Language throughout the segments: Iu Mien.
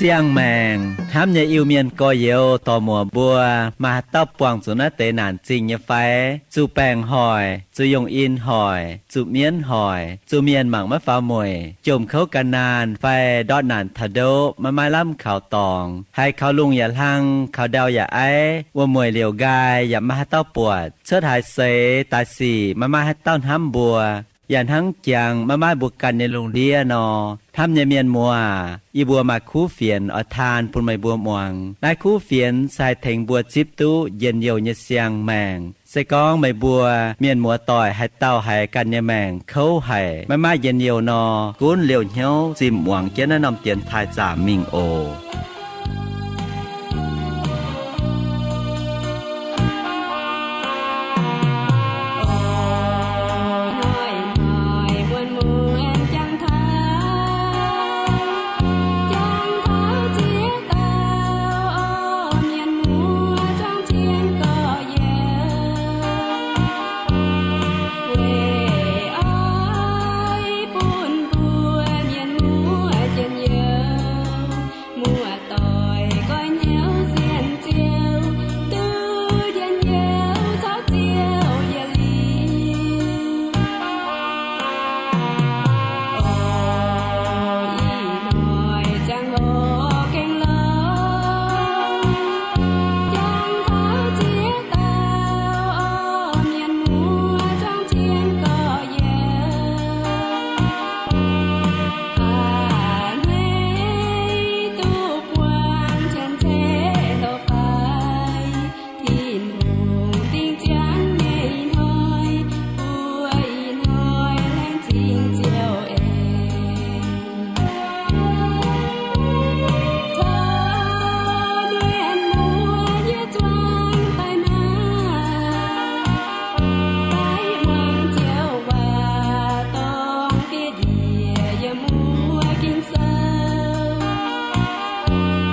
Siang-maengc hnamv nyei Iu-Mienh gorx-youz dorc muoc mbuo, maaih haaix dauh buangh zuqc naaiv deix naanc zingh nyei fai? Zuqc baengc hoic, zuqc yongh in hoic, zuqc mienv hoic, zuqc mienh mangc maiv faaux mueic, jomc kouv gan naanh fai ndortv naanc taux ndoqv maiv maaih lamh kaux dorngx, haiz kaux lungh yaac hlang, kaux ndau yaac aiv, wuom-mueic liouc nqaai yaac maiv maaih haaix dauh buatc, cuotv haaix seix daaih sic maiv maaih haaix dauh hnamv mbuo, yaac hnangv jangx maiv maaih mbuo ganh nyei lungh ndiev nor. Hnamv nyei mienh muoz, yie mbuo maaih kuv fienx oix taan bun meih mbuo muangx. Naaiv kuv fienx se haih tengx mbuo zipv duqv njien-youh nyei siang-maengc. Se gorngv meih mbuo mienh muoz-doic haaix dauh haiz ganh nyei maengc kouv haic, maiv maaih njien-youh nor, gunv liouh hnyouv zimh muangx jienv naaiv norm dienx taaih zaamc mingh oc. Muoz-doic goiv hnyouv sienx Ziouv, duqv njien-youh caux Ziouv yietc liuz. O ih hnoi ziangh hoc gengh lorz, jangx taux ziex dauh mienh muoz zuangx zien gorx-youz. A'hneiv duqv buangh cien-ceqv loz-fai, Tin-Hungh dingh ziangx nyei hnoi, mbuo ih hnoi laengz zingh Ziouv eix. Tov mienh muoz yie zuangx daaih maah, daaih muangx Ziouv waac dongh diex ndie yiem wuov Ging-Sou.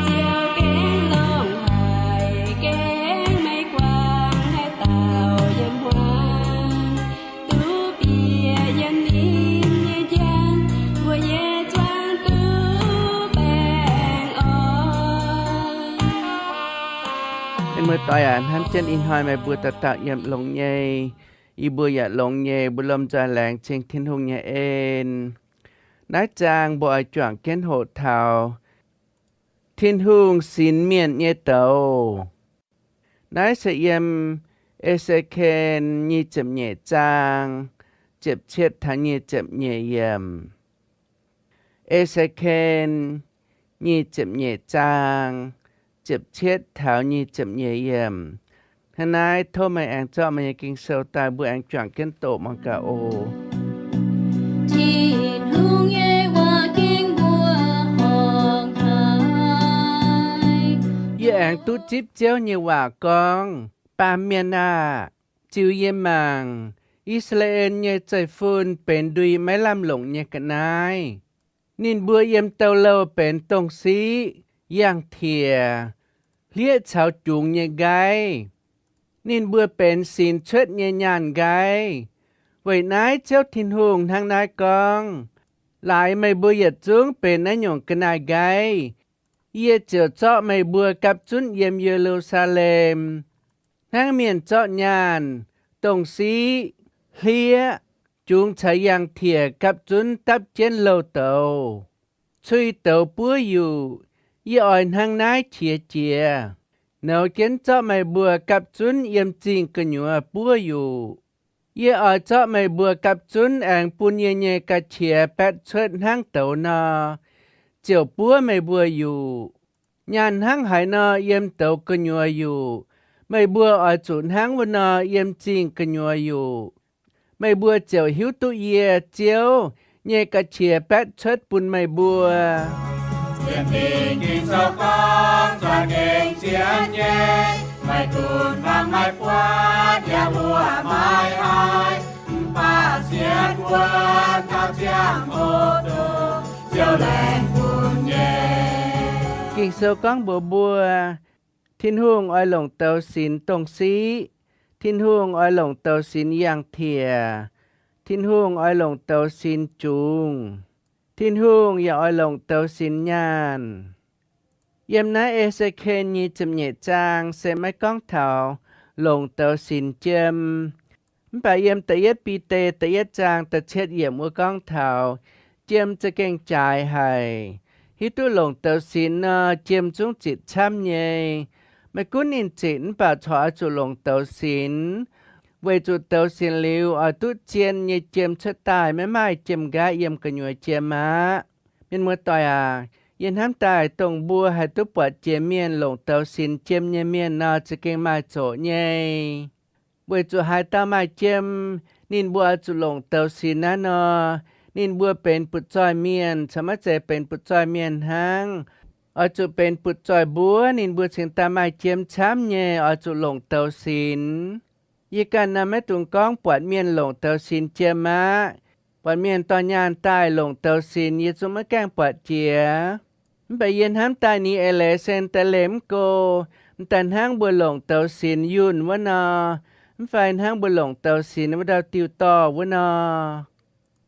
Ziouv gengh longc haic, gengh meih guangc haaix dauh yiem hmuangx, duqv bieqc yiem ninh nyei njang, mbuo yie zuangx duqv baengh orn. Mienh muoz-doic aac, hnamv jienv ih hnoi meih mbuo dauh dauh yiem longx nyei, yie mbuo yaac longx nyei, mbuo lomh nzoih laengz zingh Tin-Hungh nyei en. Naaiv zaang mbuo oix juangc jienv hoqc taux Tin-Hungh sinx mienh nyei douz. Naaiv se yiem E^se^ken nyic ziepc nyeic zaang, ziepc cietv taux nyic ziepc nyeic yiemc. E^se^ken nyic ziepc nyeic zaang, ziepc cietv taux nyic ziepc nyeic yiemc. Hnangv naaiv tov meih aengx zorqv meih nyei Ging-Sou daaih, mbuo aengx juangc jienv doqc muangx gaax oc. Tin-Hungh nyei waac ging mbuo horngh haic. Yie aengx duqv zipv Ziouv nyei waac gorngv, Baamh mienh aah! Ziux yie mangc. I^saa^laa^en nyei zeiv-fun benx ndui maiv lamh longc nyei ga'naaiv. Ninh mbuo yiem douh louh benx dongh siqv, yangh-tietc, hlieqv caux jungx nyei nqaiv. Ninh mbuo benx sinx cuotv nyei nyaanh nqaiv. Weic naaiv Ziouv Tin-Hungh hnangv naaiv gorngv, Laaix meih mbuo yietc zungv benx naaiv nyungc ga'naaiv nqaiv, yie ziouc zorqv meih mbuo gapv zunv yiem Ye^lu^saa^lem, hnangv mienh zorqv nyaanh, dongh siqv, hlieqv, jungx caux yangh-tietc gapv zunv dapv jienv louh douz, cui douz buov yuqc. Yie oix hnangv naaiv qiex jiez, nouz jienv zorqv meih mbuo gapv zunv yiem zingh gu'nyuoz buov yuqc. Yie oix zorqv meih mbuo gapv zunv aengx bun yie nyei ga'qiex baetv cuotv hnangv douz nor, ziouc buov meih mbuo yuqc. Nyaanh hnangv haaix nor yiem douz gu'nyuoz yuqc, meih mbuo oix zuqc hnangv wuov nor yiem zingh gu'nyuoz yuqc. Meih mbuo ziouc hiuv duqv yie, Ziouv, nyei ga'qiex baetv cuotv bun meih mbuo. Sienx Fingx Ging-Sou gorngv, za'gengh sienx nyei, maiv gunv fangx maiv buatc yaac mbuoqc maiv haih, mv baac sienx wuonv taux ziangh hoc doqc, Ziouv laengz bun Ging-Sou gorngv mbuox mbuo, Tin-Hungh oix longc douz sinx dongh siqv. Tin-Hungh oix longc douz sinx yangh-tiex. Tin-Hungh oix longc douz sinx jungx. Tin-Hungh yaac oix longc douz sinx nyaanh. Yiem naaiv E^se^ken nyei ziepc nyeic zaang se maiv gorngv taux longc douz sinx jiem. Mv baac yiem da'yietv Bide da'yietv zaang da'cietv yiemc wuov gorngv taux jiem za'gengh jaaix haic. Hiuv duqv longc douz sinx nor, jiem zungv zitc camv nyei. Maiv gunv ninh zitc mv baac corc oix zuqc longc douz sinx, weic zuqc douz sinx liuz oix duqv zien nyei jiem cuotv daaih, maiv maaih jiem nqaeqv yiem gu'nyuoz jiem aqv. Mienh muoz-doic aac, yie hnamv daaih dongh mbuo haih duqv buatc jiex mienh longc douz sinx jiem nyei mienh nor, za'gengh maaih zoqc nyei. Weic zuqc haaix dauh maaih jiem, ninh mbuo oix zuqc longc douz sinx naaiv nor, ninh mbuo benx butv-zoih mienh caux maiv zeiz benx butv-zoih mienh hnangv. Oix zuqc benx butv-zoih mbuov ninh mbuo cingx daaih maaih jiem camv nyei, oix zuqc longc douz sinx. Yie ganh naaiv maiv dungx gorngv buatc mienh longc douz sinx jiem aqv. Buatc mienh dorh nyaanh daaih longc douz sinx, yie zungv maiv gaengh buatc jiex. Mv baac yie hnamv daaih ninh eix leiz se daaih leih mv go, m'daaih hnangv mbuo longc douz sinx yunh wuov nor, mv fai hnangv mbuo longc douz sinx wuov ndau diuh dorh wuov nor.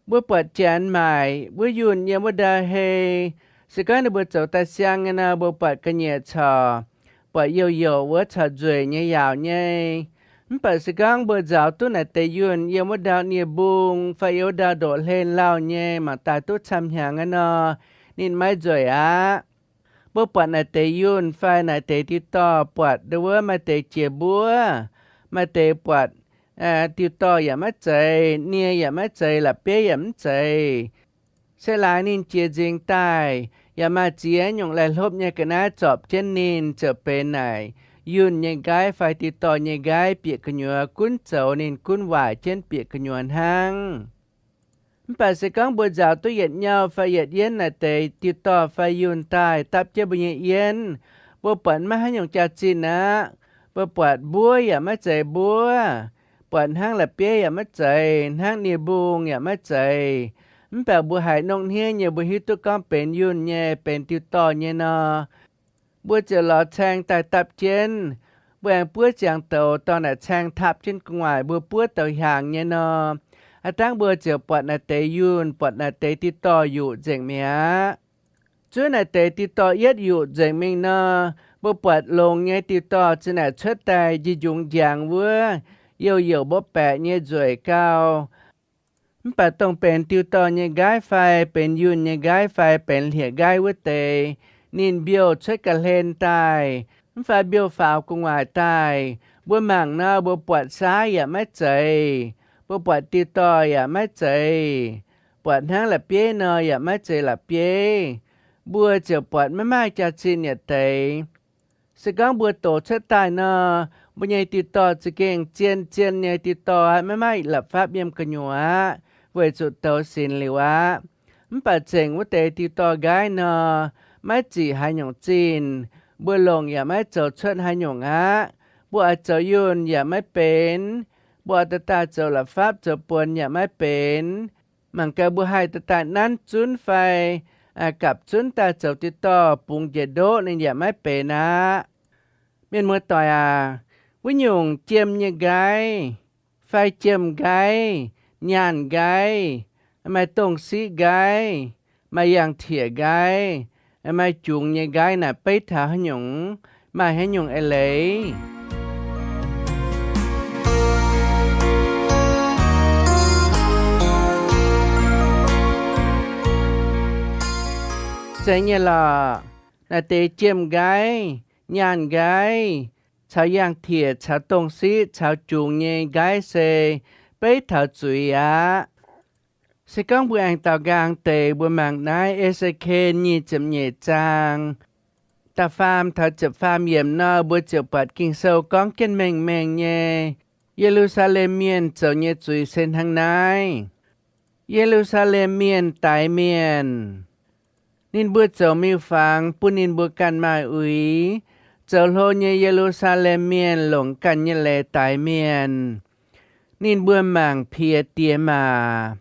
Mbuo buatc janx maaic wuov yunh yiem wuov ndau hei, se gorngv ninh mbuo zoux daaih siang nyei nor, mbuo buatc ga'nyiec corc, buatc youh youc wuov corc nzueic nyei yaauc nyei. Mv baac se gorngv mbuo nzaaux duqv naaic deix yunh yiem wuov ndau nie-mbung fai yiem wuov ndau ndoqc hlen lauh nyei, mangc daaih duqv camv hnyangx aqv nor, ninh maiv nzueic aqv. Mbuo buatc naaic deix yunh fai naaic deix diuh dorh, buatc ndau wuov maaih deix jiex mbuov, maaih deix buatc diuh dorh yaac maiv zeiz, nie yaac maiv zeiz, la'bieiv yaac mv zeiz. Se laaix ninh jiex nzingx daaih, yaac maaih ziex nyungc laih hlopv nyei ga'naaiv zorpc jienv ninh, ziouc benx naaic yunh nyei nqaiv fai diuh dorh nyei nqaiv bieqc gu'nyuoz gunv zoux ninh gunv waaic jienv bieqc gu'nyuoz hnangv. Mv baac se gorngv mbuo nzaaux duqv yietc nyauv fai yietc yienv naaic deix diuh dorh fai yunh daaih dapv jienv mbuo nyei yienv, mbuo buatc maiv haaix nyungc jaax-zinh aqv. Mbuo buatc mbuov yaac maiv zeiz mbuov, buatc hnangv la'bieiv yaac maiv zeiz, hnangv nie-mbung yaac maiv zeiz. Mv baac mbuo haiz nongh hniev nyei, mbuo hiuv duqv gorngv benx yunh nyei, benx diuh dorh nyei nor, mbuo ziouc lorz caeng daaih dapv jienv. Mbuo aengx buov ziangx douz dorh naaic caeng tapv jienv gu'nguaaic, mbuo buov douz hiaangx nyei nor, aav dangv mbuo ziouc buatc naaic deix yunh, buatc naaic deix diuh dorh yuqc nzengc mi'aqv. Zuov naaic deix diuh dorh yietv yuqc nzengc mingh nor, mbuo buatc longx nyei diuh dorh za'naaic cuotv daaih njunc njangx wuov, youh youc mbuo baeqc nyei nzueic gau. Mv baac dongh benx diuh dorh nyei nqaiv fai benx yunh nyei nqaiv fai benx hlieqv-nqaiv wuov deix, ninh mbiouh cuotv ga'hlen daaih, mv fai mbiouh faaux gu'nguaaic daaih, mbuo mangc nor, mbuo buatc saaiv yaac maiv zeiz, mbuo buatc diuh dorh yaac maiv zeiz, buatc hnangv la'bieiv nor yaac maiv zeiz la'bieiv. Mbuo ziouc buatc maiv maaih jaax-zinh yietc deix. Se gorngv mbuo dox cuotv daaih nor, mbuo nyei diuh dorh za'gengh zien zien nyei diuh dorh aqv, maiv maaih la'fapv yiem gu'nyuoz aqv, weic zuqc douz sinx liuz aqv. Mv baac zengc wuov deix diuh dorh nqaiv nor, maiv zic haaix nyungc zinh, mbuo longc yaac maiv zoux cuotv haaix nyungc aqv. Mbuo oix zoux yunh yaac maiv benx, mbuo oix daaih daaih zoux la'fapv zoux buonc yaac maiv benx. Mangc gaax mbuo haih daaih daaih nanv zunv fai gapv zunv daaih zoux diuh dorh bungx njiec ndoqv ninh yaac maiv benx aqv. Mienh muoz-doic aac, wuov nyungc jiem nyei nqaiv, fai jiem nqaiv, nyaanh nqaiv, maaih dongh siqv nqaiv, maaih yangh-tiex nqaiv, maaih jungx nyei nqaiv naaic beiv taux haaix nyungc, maaih haaix nyungc eix leiz? Zeiz nyei lorqc. Naaiv deix jiem nqaiv, nyaanh nqaiv, caux yangh-tiex, caux dongh siqv, caux jungx nyei nqaiv se beiv taux zuiz aqv. Se gorngv mbuo aengx daaux nqaang deix, mbuo mangc naaiv E^se^ken nyic ziepc nyeic zaang da'faam taux ziepc faam yiemc nor, mbuo ziouc buatc Ging-Sou gorngv jienv mengh mengh nyei Ye^lu^saa^lem Mienh zoux nyei zuiz se hnangv naaiv. Ye^lu^saa^lem Mienh daix mienh. Ninh mbuo zoux miuc-fangx bun ninh mbuo ganh maaih uix. Zoux hlo nyei Ye^lu^saa^lem Mienh longc ganh nyei leiz daix mienh. Ninh mbuo mangc piex diex maac.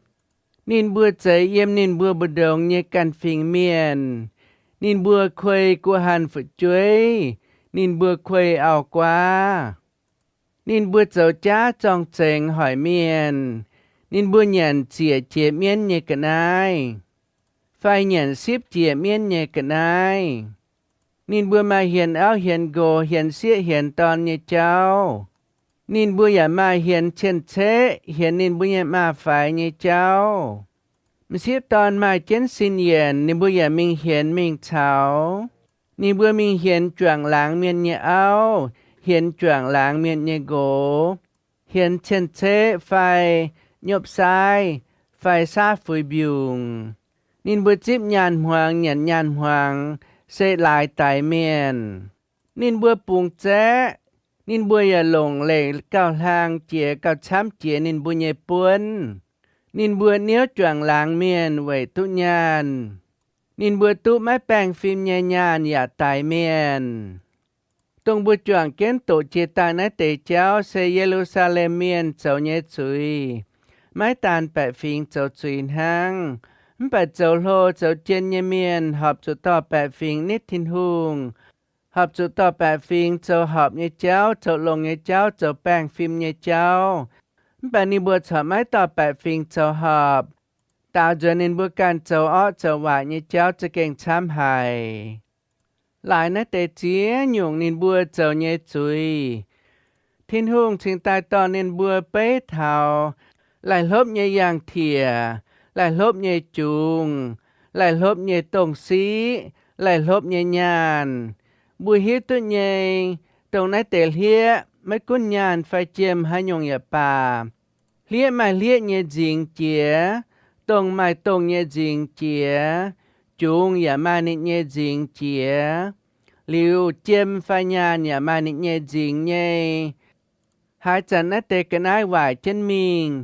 Ninh mbuo zeix yiem ninh mbuo mbu'ndongx nyei ganh fingx mienh. Ninh mbuo kuei guh hanh fu'jueiv. Ninh mbuo kuei auv-guaav. Ninh mbuo zoux jaav zorng-zengx hoic mienh. Ninh mbuo nyanc ziec jiex mienv nyei ga'naaiv, fai nyanc sipv jiex mienv nyei ga'naaiv. Ninh mbuo maaih hienx auv hienx nqox, hienx sieqv hienx dorn nyei jauv. Ninh mbuo yaac maaih hienx cien-ceqv, hienx ninh mbuo nyei maa-faix nyei jauv. M'sieqv dorn maaih jienv sin yienc, ninh mbuo yaac mingh hienx mingh caux. Ninh mbuo mingh hienx juangc laangz mienh nyei auv, hienx juangc laangz mienh nyei nqox, hienx cien-ceqv fai nyopv-saaiv fai saav fuix mbiungc. Ninh mbuo zipv nyaanh hmuangx, nyanc nyaanh hmuangx, se laaix daix mienh. Ninh mbuo bungx zaeqv. Ninh mbuo yaac longc leih gauh hlang jiex, gauh camv jiex ninh mbuo nyei buonv. Ninh mbuo niouv juangc laangz mienh weic duqv nyaanh. Ninh mbuo duqv maiv baengh fim nyei nyaanh yaac daix mienh. Dongh mbuo juangc jienv doqc jiex daaih naaiv deix jauv se Ye^lu^saa^lem Mienh zoux nyei zuiz, maiv daan baeqc fingx zoux zuiz hnangv. Mv baac zoux hlo zoux jien nyei mienh horpc zuqc dorh baeqc fingx nitv Tin-Hungh, horpc zuqc dorh baeqc fingx zoux horpc nyei jauv, zoux longx nyei jauv, zoux baengh fim nyei jauv. Mv baac ninh mbuo corc maiv dorh baeqc fingx zoux horpc, daaux nzuonx ninh mbuo ganh zoux orqv zoux waaic nyei jauv za'gengh camv haic. Laaix naaiv deix ziex nyungc ninh mbuo zoux nyei zuiz, Tin-Hungh cingx daaih dorh ninh mbuo beiv taux laih hlopv nyei yangh tiec, laih hlopv nyei jungx, laih hlopv nyei dongh siqv, laih hlopv nyei nyaanh. Mbuo hiuv duqv nyei, dongh naaiv deix hlieqv maiv gunv nyaanh fai jiem haaix nyungc yaac baac, hlieqv maaih hlieqv nyei nzingx jiex, dongh maaih dongh nyei nzingx jiex, jungx yaac maaih ninh nyei nzingx jiex, liuz jiem fai nyaanh yaac maaih ninh nyei nzingx nyei. Haaix zanc naaiv deix ga'naaiv waaic jienv mingh,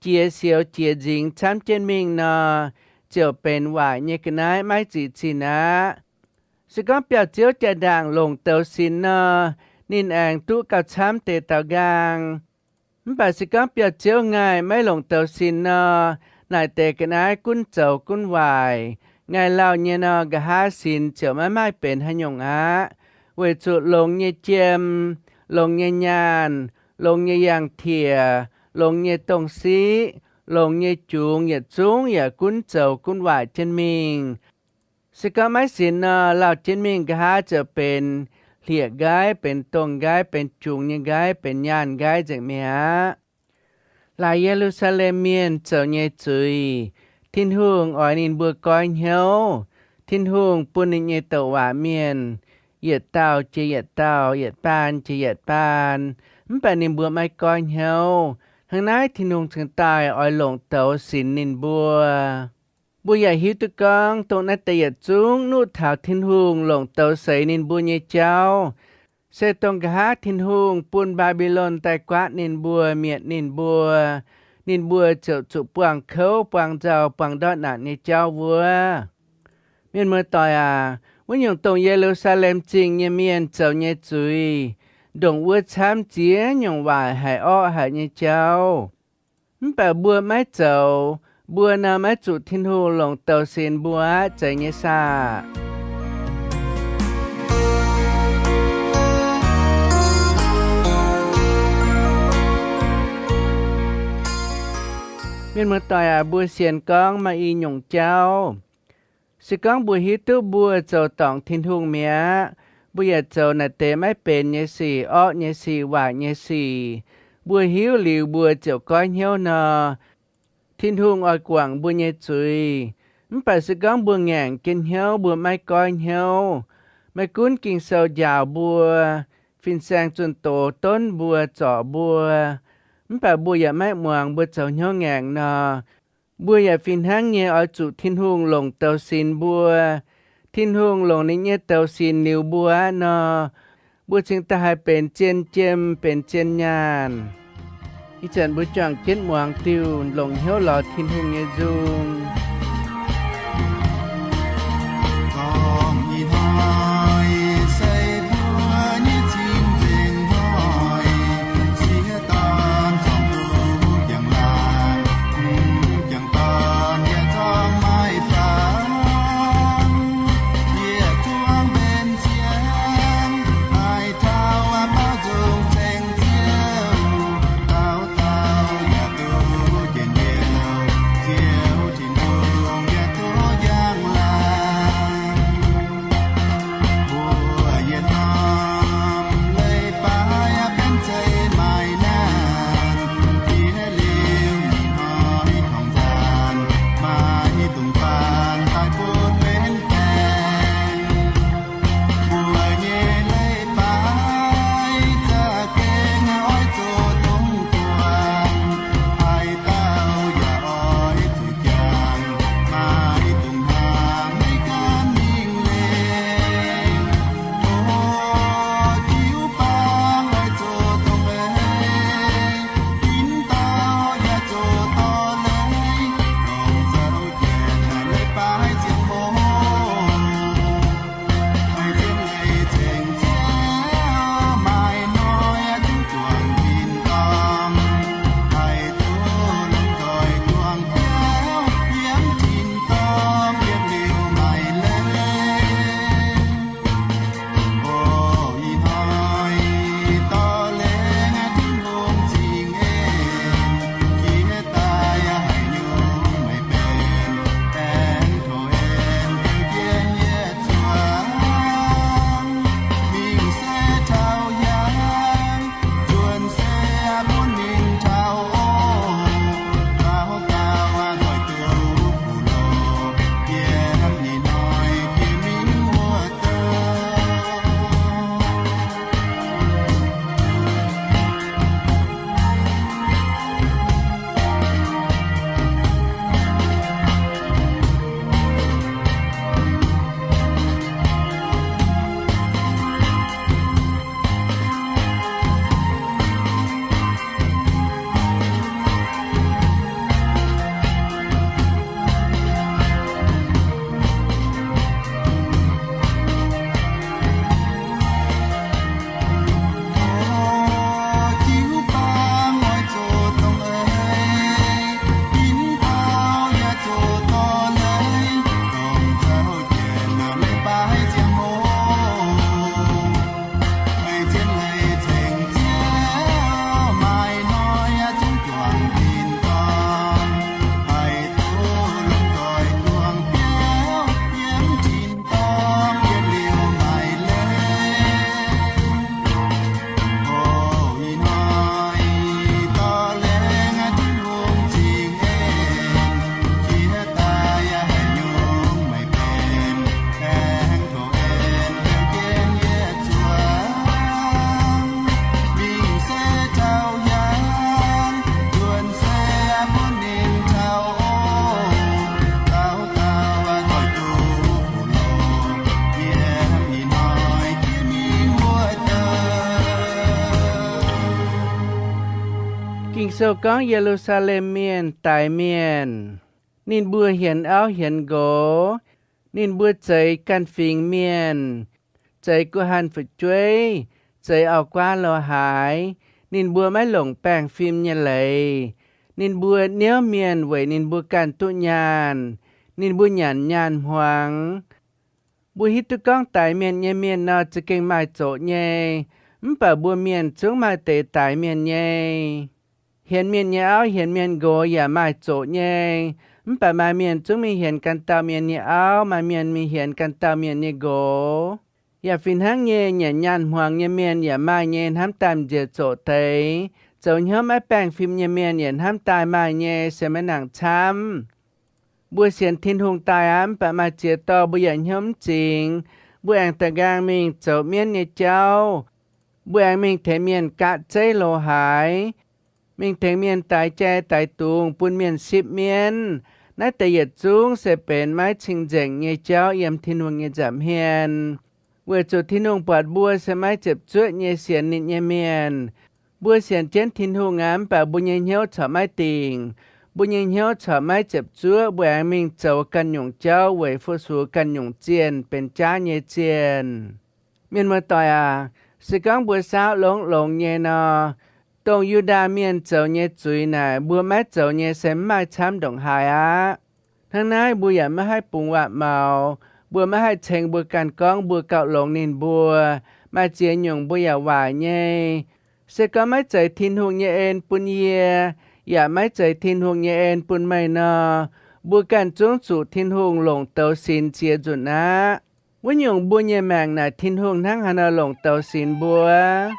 jiex sioux jiex nzingx camv jienv mingh nor, ziouc benx waaic nyei ga'naaiv maiv ziqc zinh aqv. Se gorngv biauv-ziouv jaa-ndaangc longc douz sinx nor, ninh aengx duqv gauh camv deix daaux nqaang. Mv baac se gorngv biauv-ziouv ngaih maiv longc douz sinx nor, naaic deix ga'naaiv gunv zoux gunv waaic. Ngaih lauh nyei nor, nqa'haav sinx ziouc maiv maaih benx haaix nyungc aqv, weic zuqc longx nyei jiem, longx nyei nyaanh, longx nyei yangh tiec, longx nyei dongh siqv, longx nyei jungx yietc zungv yaac gunv zoux gunv waaic jienv mingh. Se gorngv maiv sinx nor, lauh jienv mingh nqa'haav ziouc benx hlieqv-nqaiv, benx dongh nqaiv, benx jungx nyei nqaiv, benx nyaanh nqaiv nzengc mi'aqv. Laaix Ye^lu^saa^lem Mienh zoux nyei zuiz, Tin-Hungh oix ninh mbuo goiv hnyouv. Tin-Hungh bun ninh nyei douc waac mienh yietc dauh jiex yietc dauh, yietc baan jiex yietc baan, mv baac ninh mbuo maiv goiv hnyouv. Hnangv naaiv Tin-Hungh cingx daaih oix longc douz sinx ninh mbuo. Mbuo yaac hiuv duqv gorngv dongh naaiv deix yietc zungv nuqv taux Tin-Hungh longc douz seix ninh mbuo nyei jauv, se dongh nqa'haav Tin-Hungh bun Mbaa^mbi^lon daaih guaatv ninh mbuo, mietc ninh mbuo, ninh mbuo ziouc zuqc buangh kouv, buangh nzauh, buangh ndortv naanc nyei jauv wuov. Mienh muoz-doic aac, wuov nyungc dongh Ye^lu^saa^lem Zingh nyei mienh zoux nyei zuiz, ndongc wuov camv ziex nyungc waaic haic orqv haic nyei jauv. Mv baac mbuo maiv zoux, mbuo nor maiv zuqc Tin-Hungh longc douz sinx mbuo aqv, zeiz nyei saah? Mienh muoz-doic aac, mbuo sienx gorngv maaih i nyungc jauv, se gorngv mbuo hiuv duqv mbuo zoux dorngc Tin-Hungh mi'aqv, mbuo yaac zoux naaic deix maiv benx nyei sic, orqv nyei sic, waaic nyei sic, mbuo hiuv liuz mbuo ziouc goiv hnyouv nor, Tin-Hungh oix guangc mbuo nyei zuiz. Mv baac se gorngv mbuo ngaengc jienv hnyouv, mbuo maiv goiv hnyouv, maiv gunv Ging-Sou njaaux mbuo, fin-saeng zunh doz donv mbuo, zorc mbuo, mv baac mbuo yaac maiv muangx mbuo zoux hnyouv ngaengc nor, mbuo yaac fih hnangv nyei oix zuqc Tin-Hungh longc douz sinx mbuo. Tin-Hungh longc ninh nyei douz sinx liuz mbuo aqv nor, mbuo cingx daaih haih benx zien jiem, benx zien nyaanh. Ih zanc mbuo juangc jienv muangx diuh longc hnyouv lorz Tin-Hungh nyei nzung. Sou gorngv Ye^lu^saa^lem Mienh daix mienh. Ninh mbuo hienx auv hienx nqox. Ninh mbuo zeix ganh fingx mienh, zeix guh hanh fu'jueiv, zeix auv-guaav lo haaix. Ninh mbuo maiv longc baengh fim nyei leiz. Ninh mbuo niouv mienh weic ninh mbuo ganh duqv nyaanh. Ninh mbuo nyanc nyaanh hmuangx. Mbuo hiuv duqv gorngv daix mienh nyei mienh nor za'gengh maaih zoqc nyei, mv baac mbuo mienh zungv maaih deix daix mienh nyei. Hienx mienh nyei auv hienx mienh nqox yaac maaih zoqc nyei, mv baac maaih mienh zungv mingh hienx ganh dauh mienh nyei auv, maaih mienh mingh hienx ganh dauh mienh nyei nqox. Yaac fih hnangv nyei, nyanc nyaanh hmuangx nyei mienh yaac maaih nyei, hnamv daaih m'nziex zoqc deix. Zoux hnyouv maiv baengh fim nyei mienh yaac hnamv daaih maaih nyei, se maiv nangc camv. Mbuo sienx Tin-Hungh daaih aqv, mv baac maaih ziex dorh mbuo yaac hnyouv mv zingx. Mbuo aengx da'nqaang mingh zoux mienv nyei jauv. Mbuo aengx mingh tengx mienh gaatv zeiv lo haaix, mingh tengx mienh daix jai daix dungz bun mienh sipv mienv. Naaiv deix yietc zungv se benx maiv cing-nzengc nyei jauv yiem Tin-Hungh nyei nza'hmien. Weic zuqc Tin-Hungh buatc mbuo se maiv ziepc zuoqv nyei sienx ninh nyei mienh. Mbuo sienx jienv Tin-Hungh aqv, mv baac mbuo nyei hnyouv corc maiv dingc. Mbuo nyei hnyouv corc maiv ziepc zuoqv, mbuo aengx mingh zoux ganh nyungc jauv weic fu-sux ganh nyungc zienh, benx jaav nyei zienh. Mienh muoz-doic aac, se gorngv mbuo saauv longx-longx nyei nor, dongh Yu^ndaa Mienh zoux nyei zuiz naaic, mbuo maiv zoux nyei se mv maaih camv ndongc haaix aqv. Hnangv naaiv mbuo yaac maiv haih bungx waac-maux. Mbuo maiv haih ceng mbuo ganh gorngv mbuo gauh longx ninh mbuo, maaih ziex nyungc mbuo yaac waaic nyei. Se gorngv maiv zeiz Tin-Hungh nyei en bun yie, yaac maiv zeiz Tin-Hungh nyei en bun meih nor, mbuo ganh zungv zuqc Tin-Hungh longc douz sinx ziex nzunc aqv. Wuov nyungc mbuo nyei maengc naaic Tin-Hungh hnangv haaix nor longc douz sinx mbuo?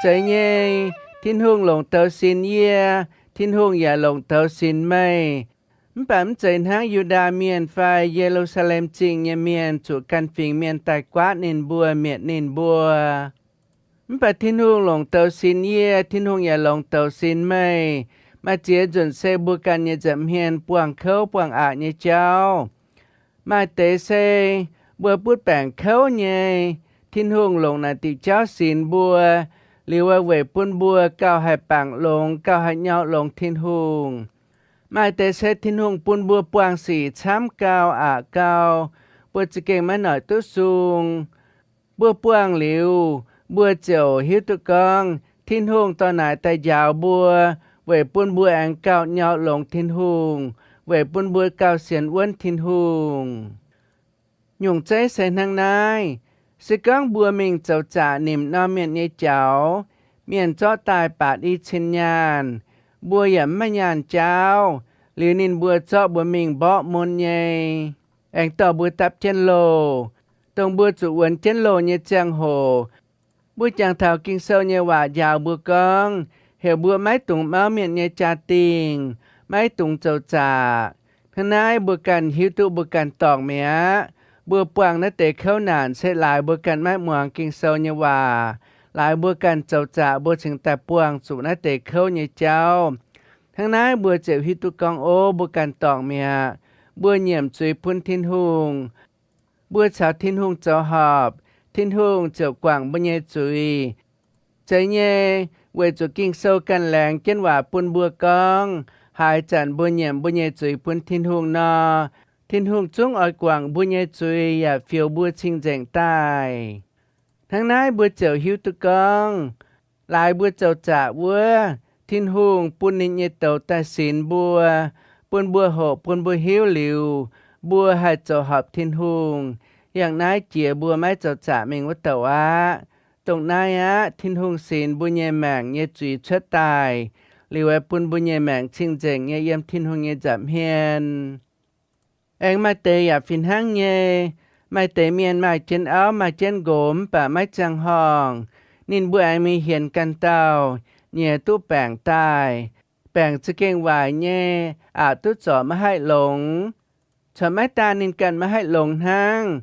Zeiz nyei, Tin-Hungh longc douz sinx yie, Tin-Hungh yaac longc douz sinx meih. Mv baac mv zeiz hnangv Yu^ndaa Mienh fai Ye^lu^saa^lem Zingh nyei mienh zuqc ganh fingx mienh daaih guaatv ninh mbuo, mietc ninh mbuo. Mv baac Tin-Hungh longc douz sinx yie, Tin-Hungh yaac longc douz sinx meih. Maaih ziex nzunc se mbuo ganh nyei nza'hmien buangh kouv buangh aqc nyei jauv. Maaih deix se mbuo butv baengc kouv nyei, Tin-Hungh longc naaic diuc jauv sinx mbuo, liuz weic bun mbuo gauh haih bangc longx, gauh haih nyau longx Tin-Hungh. Maaih deix se Tin-Hungh bun mbuo buangh sic camv gau, aqc gau, mbuo za'gengh maiv noic duqv sung. Mbuo buangh liuz, mbuo ziouc hiuv duqv gorngv Tin-Hungh dorh naaic daaih njaaux mbuo, weic bun mbuo aengx gauh nyau longx Tin-Hungh, weic bun mbuo gauh sienx wuonv Tin-Hungh. Nyungc zeiv se hnangv naaiv. Se gorngv mbuo mingh zoux zaqc nimc norm mienh nyei jaux, mienh zorqv daaih baatc i cin nyaanh, mbuo yaac mv maaih nyaanh jaauv, liuz ninh mbuo zorqv mbuo mingh mborqv mun nyei, aengx dorh mbuo dapv jienv loh. Dongh mbuo zuqc wuonx jienv loh nyei ziangh hoc, mbuo jangx taux Ging-Sou nyei waac njaaux mbuo gorngv, heuc mbuo maiv dungx mauv mienh nyei jaa-dingh, maiv dungx zoux zaqc. Hnangv naaiv mbuo ganh hiuv duqv mbuo ganh dorngc mi'aqv. Mbuo buangh naaiv deix kouv naanc se laaix mbuo ganh maiv muangx Ging-Sou nyei waac, laaix mbuo ganh zoux zaqc mbuo cingx daaih buangh zuqc naaiv deix kouv nyei jauv. Hnangv naaiv mbuo ziouc hiuv duqv gorngv, ov, mbuo ganh dorngc mi'aqv. Mbuo nyiemc zuiz bun Tin-Hungh. Mbuo caux Tin-Hungh zoux horpc, Tin-Hungh ziouc guangc mbuo nyei zuiz. Zeiz nyei, weic zuqc Ging-Sou ganh laengz jienv waac bun mbuo gorngv, haaix zanc mbuo nyiemc mbuo nyei zuiz bun Tin-Hungh nor, Tin-Hungh zungv oix guangc mbuo nyei zuiz yaac fioux mbuo cing-nzengc daaih. Hnangv naaiv mbuo ziouc hiuv duqv gorngv, laaix mbuo zoux zaqc wuov, Tin-Hungh bun ninh nyei douz daaih sinx mbuo, bun mbuo hoqc bun mbuo hiuv liuz, mbuo haih zoux horpc Tin-Hungh. Yangh naaiv jiex mbuo maiv zoux zaqc mingh wuov douc aqv. Dongh naaiv aqv, Tin-Hungh sinx mbuo nyei maengc nyei zuiz cuotv daaih, liuz aeqv, bun mbuo nyei maengc cing-nzengc nyei yiem Tin-Hungh nyei nza'hmien. Aengx maaih deix yaac fih hnangv nyei. Maaih deix mienh maaih jienv auv maaih jienv nqox mv baac maiv ziangh horngh. Ninh mbuo aengx mingh hienx ganh dauh, nyiex duqv baengc daaih. Baengc za'gengh waaic nyei, aqc duqv zorc maiv haih longx. Corc maiv daanh ninh ganh maiv haih longx hnangv,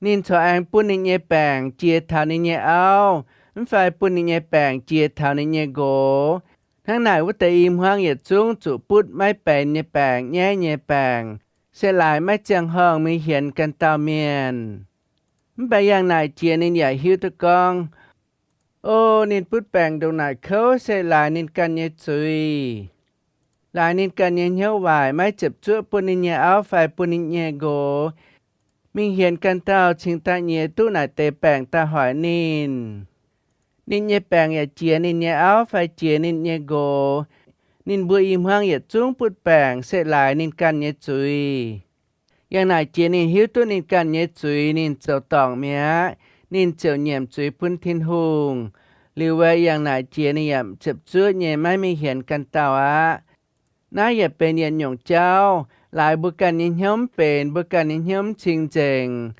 ninh corc aengx bun ninh nyei baengc jiex taux ninh nyei auv, mv fai bun ninh nyei baengc jiex taux ninh nyei nqox. Hnangv naaic wuov deix i hmuangv yietc zungv zuqc butv maiv benx nyei baengc, nyaiv nyei baengc, se laaix maiv ziangh horngh mingh hienx ganh dauh mienh. Mv baac yangh naaic jiex ninh yaac hiuv duqv gorngv, o, ninh butv baengc ndongc naaic kouv se laaix ninh ganh nyei zuiz, laaix ninh ganh nyei hnyouv waaic, maiv ziepc zuoqv bun ninh nyei auv fai bun ninh nyei nqox mingh hienx ganh dauh cingx daaih nyiex duqv naaic deix baengc daaih hoic ninh. Ninh nyei baengc yaac jiex ninh nyei auv fai jiex ninh nyei nqox. Ninh mbuo i hmuangv yietc zungv butv baengc se laaix ninh ganh nyei zuiz. Yangh naaic jiex ninh hiuv duqv ninh ganh nyei zuiz, ninh ziouc dorngc mi'aqv. Ninh ziouc nyiemc zuiz bun Tin-Hungh. Liuz aeqv, yangh naaic jiex ninh yaac ziepc zuoqv nyei maiv mingh hienx ganh dauh aqv. Naaiv yaac benx yietc nyungc jauv, laaix mbuo ganh nyei hnyouv mv benx, mbuo ganh nyei hnyouv mv cing-nzengc.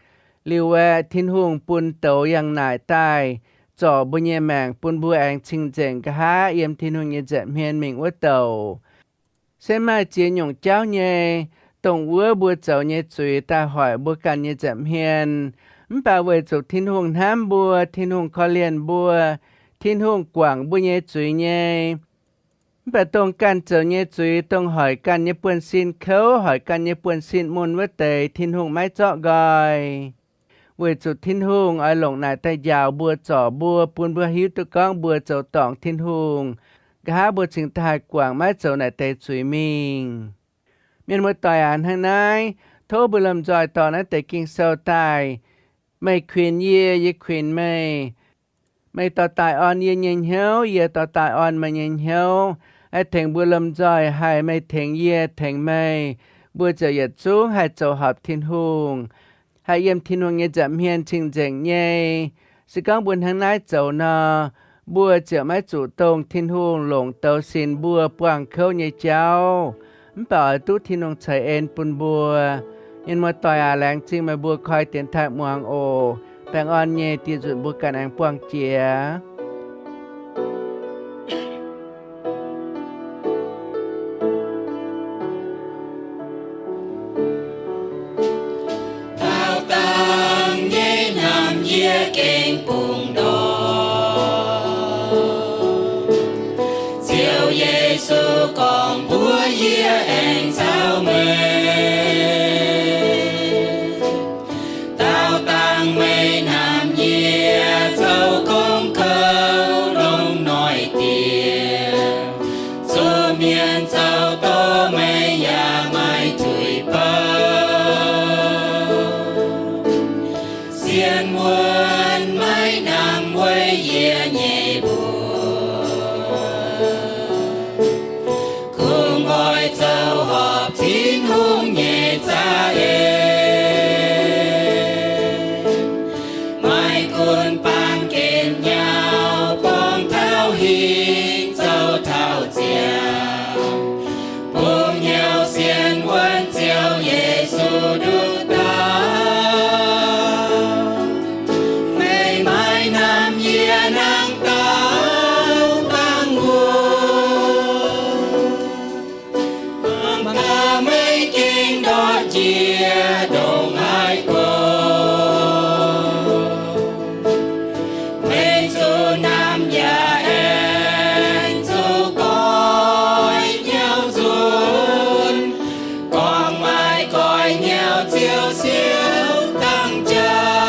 Liuz aeqv, Tin-Hungh bun douz yangh naaic daaih zorc mbuo nyei maengc, bun mbuo aengx cing-nzengc, nqa'haav yiem Tin-Hungh nyei nza'hmien mingh wuov douc. Se maaih ziex nyungc jauv nyei, dongh wuov mbuo zoux nyei zuiz daaih hoic mbuo ganh nyei nza'hmien. Mv baac weic zuqc Tin-Hungh hnamv mbuo, Tin-Hungh korv-lienh mbuo, Tin-Hungh guangc mbuo nyei zuiz nyei. Mv baac dongh ganh zoux nyei zuiz, dongh hoic ganh nyei buonv-sin kouv, hoic ganh nyei buonv-sin mun wuov deix, Tin-Hungh maiv zorqv nqoi. Weic zuqc Tin-Hungh oix longc naaic daaih njaaux mbuo, zorc mbuo, bun mbuo hiuv duqv gorngv mbuo zoux dorngc Tin-Hungh, nqa'haav mbuo cingx daaih haih guangc maiv zoux naaic deix zuiz mingh. Mienh muoz-doic aac, hnangv naaiv, tov mbuo lomh nzoih dorh naaiv deix Ging-Sou daaih. Meih kuinx yie, yie kuinx meih. Meih dorh daaih orn yie nyei hnyouv, yie dorh daaih orn meih nyei hnyouv. Haih tengx mbuo lomh nzoih haih, meih tengx yie, tengx meih, mbuo ziouc yietc zungv haih zoux horpc Tin-Hungh, haih yiem Tin-Hungh nyei nza'hmien cing-nzengc nyei. Se gorngv mbuo hnangv naaiv zoux nor, mbuo ziouc maiv zuqc dongh Tin-Hungh longc douz sin mbuo buangh kouv nyei jauv. Mv baac oix duqv Tin-Hungh ceix en bun mbuo. Mienh muoz-doic aac, laengz zingh meih mbuo koi dienx taaih muangx oc. Baengh orn nyei, diex nzunc mbuo ganh aengx buangh jiex. Daauh dangh nyei hnamv yie gengh bungx ndorm. Ziouv Yesu gorngv mbuox yie aengx caux meih. Daauh dangh meih hnamv yie zoux gong kouv longc noic dieh, zuqc mienh zoux doz meih yaac maaih zuiz bou. Sienx wuonh maiv hnamv weic yie nyei mbuox, kungx oix zoux horpc Tin-Hungh nyei za'eix. Maiv gunv baamh gen nyauv, borngz taux hingv zoux taux ziangh, bungx hnyouv sienx wuonh Ziouv Yesu nduqc dauh. Meih maiv hnamv yie nangv dauh dangh wuov, mangc gaax meih gengh ndortv njiec ndongc haaix gorx. Meih zuqc hnamv yaac aengx zuqc goiv hnyouv nzunc, gorngv maaih goiv hnyouv Ziouv siouc dangh jauv.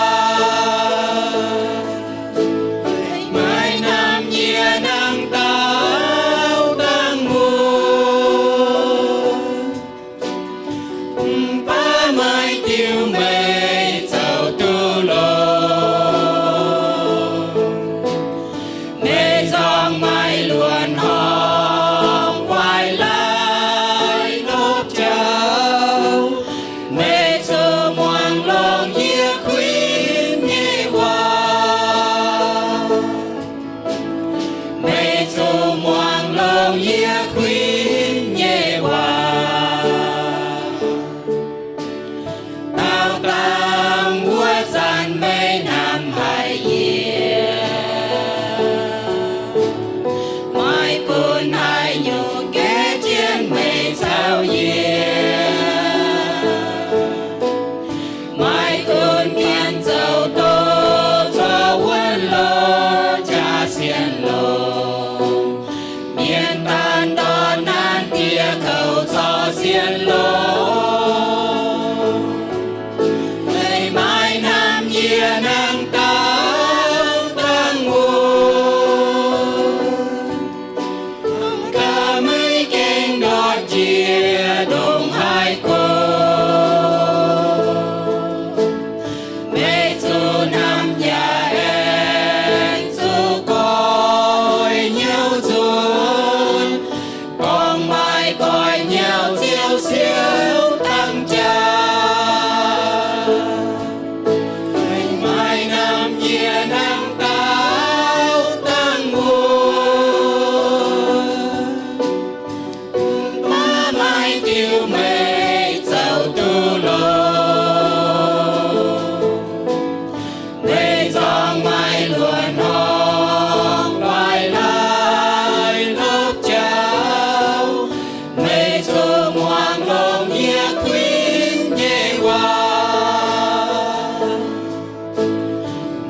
Maiv hnamv yie nangv dauh dangh wuov, mv baac maaih diuh meih zoux duqv longx. Meih zorng maaih luonc horngh waaic laaix lopv jauv. Meih zuqc muangx longx yie kuinx nyei waac. Meih zuqc muangx longx yie kuinx nyei waac. Daauh dangh wuov zanc meih hnamv haic yie, maiv gunv haaix nyungc gaeqv jienv meih caux yie. Maiv gunv mienh zoux doz corc wuonv longx jaax sienx longx, mienh daanh ndortv naanc diex kouv corc sienx longx. Meih maiv hnamv yie hiuv meih zoux duqv longx. Meih zorng maaih luoqc hnorng loix-laai lopv jauv. Meih zuqc muangx longx yie kuinx nyei waac.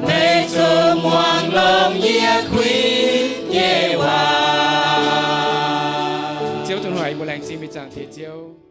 Meih zuqc muangx longx yie kuinx nyei waac. Ziouv Tin-Hungh, yie mbuo laengz zingh meih, zaangc Diex Ziouv.